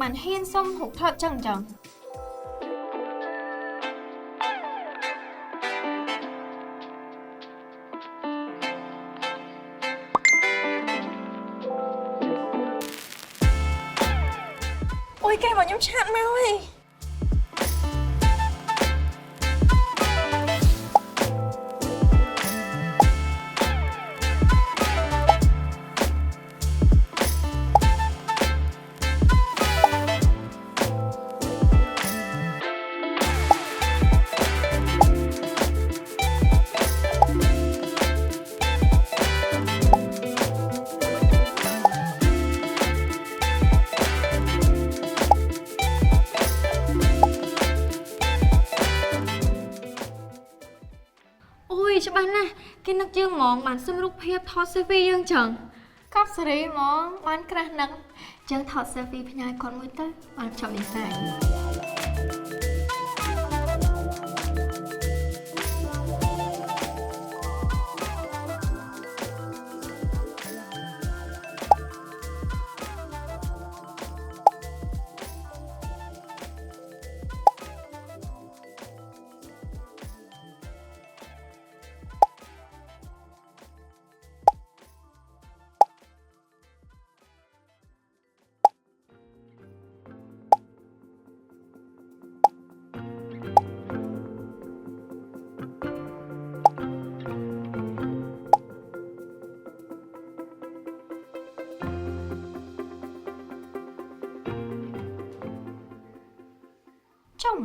បានហ៊ានសុំរូបថតចឹងចឹង អូយគេមកខ្ញុំ chat មកហី អូយច្បាស់ណាស់គេនឹកយើងហ្មងបានសុំរូបភាពថត selfie យើងចឹងកប់សេរីហ្មងបានក្រាស់នឹកចឹងថត selfie ផ្ញើគាត់មួយទៅបានចប់និស័យ ចំ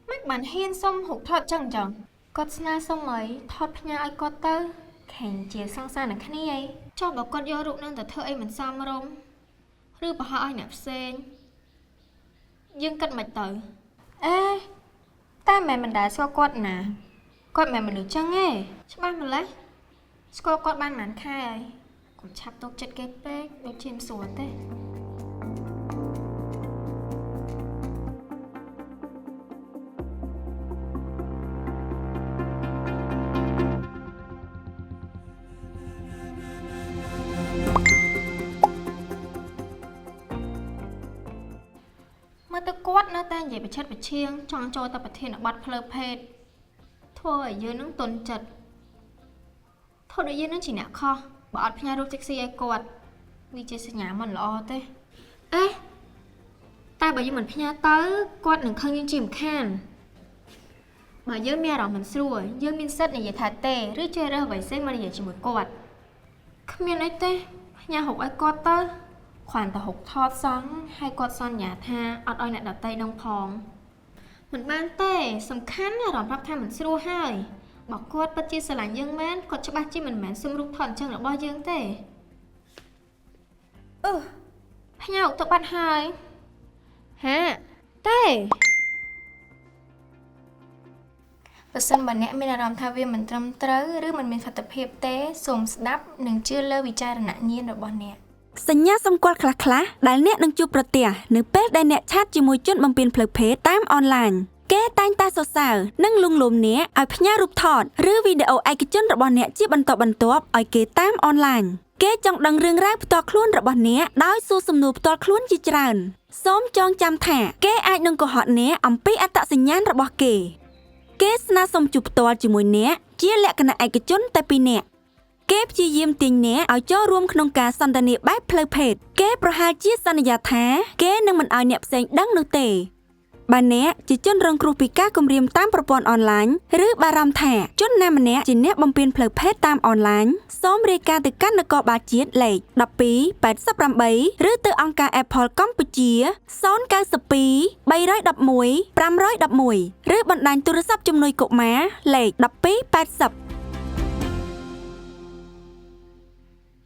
មិនបានហ៊ានសុំរូបថតចឹងចឹងគាត់ស្នើសុំអីថតផ្ញើឲ្យគាត់ទៅខេងជាសង្សារនឹងគ្នាអីចុះបើគាត់យករូបនឹងទៅធ្វើអីមិនសមរម្យឬប្រហោះឲ្យអ្នកផ្សេងយើងគិតមិនទៅអេតែមិនមិនដែលស្គាល់គាត់ណាគាត់មិនមនុស្សចឹងទេច្បាស់ម្ល៉េះស្គាល់គាត់បានប៉ុន្មានខែហើយកុំឆាប់ទុកចិត្តគេពេកដូចជាមិនស្រួលទេមើលទៅគាត់នៅតែនិយាយប្រឆិតប្រឈៀងចង់ចូលទៅប្រធានបទផ្លូវភេទធ្វើឲ្យយើងនឹងទន់ចិត្តធ្វើដូចយើងនឹងជាអ្នកខុសបើអត់ផ្ញើរូប sexy ឲ្យគាត់វាជាសញ្ញាមិនល្អទេអេតែបើយើងមិនផ្ញើទៅគាត់នឹងខឹងយើងជាមិនខានបើយើងមានអារម្មណ៍មិនស្រួលយើងមានសិទ្ធិនិយាយថាទេឬជ្រើសរើសអ្វីផ្សេងមកនិយាយជាមួយគាត់គ្មានអីទេផ្ញើរូបឲ្យគាត់ទៅគ្រាន់តែរូបថតសង់ហើយគាត់សន្យាថាអត់ឲ្យអ្នកដទៃដឹងផងមិនបានទេសំខាន់អារម្មណ៍ប្រាប់ថាមិនស្រួលហើយបើគាត់ពិតជាស្រឡាញ់យើងមែនគាត់ច្បាស់ជាមិនមែនសុំរូបថតអញ្ចឹងរបស់យើងទេអឺផ្ញើទៅបាត់ហើយហាទេបើសិនបើអ្នកមានអារម្មណ៍ថាវាមិនត្រឹមត្រូវឬមិនមានសុវត្ថិភាពទេសូមស្ដាប់និងជឿលើវិចារណញ្ញាណរបស់អ្នក សញ្ញាសម្គាល់ខ្លះៗដែលអ្នកនឹងជួបប្រទះនៅពេលដែលអ្នក chat ជាមួយជនបំពានផ្លូវភេទតាមអនឡាញគេតែងតែសរសើរនិងលួងលោមអ្នកឲ្យផ្ញើរូបថតឬវីដេអូឯកជនរបស់អ្នកជាបន្តបន្ទាប់ឲ្យគេតាមអនឡាញគេចង់ដឹងរឿងរ៉ាវផ្ទាល់ខ្លួនរបស់អ្នកដោយសួរសំណួរផ្ទាល់ខ្លួនជាច្រើនសូមចងចាំថាគេអាចនឹងកុហកអ្នកអំពីអត្តសញ្ញាណរបស់គេគេស្នើសុំជួបផ្ទាល់ជាមួយអ្នកជាលក្ខណៈឯកជនតែពីរនាក់គេព្យាយាមទាញអ្នកឲ្យចូលរួមក្នុងការសន្ទនាបែបផ្លូវភេទគេប្រហែលជាសន្យាថាគេនឹងមិនឲ្យអ្នកផ្សេងដឹងនោះទេបើអ្នកជាជនរងគ្រោះពីការគំរាមតាមប្រព័ន្ធអនឡាញឬបារម្ភថាជនណាម្នាក់ជាអ្នកបំពានផ្លូវភេទតាមអនឡាញសូមរាយការណ៍ទៅកាន់នគរបាលជាតិលេខ1288ឬទៅអង្គការ Apple កម្ពុជា092 311 511ឬបណ្ដាញទូរស័ព្ទជំនួយកុមារលេខ1280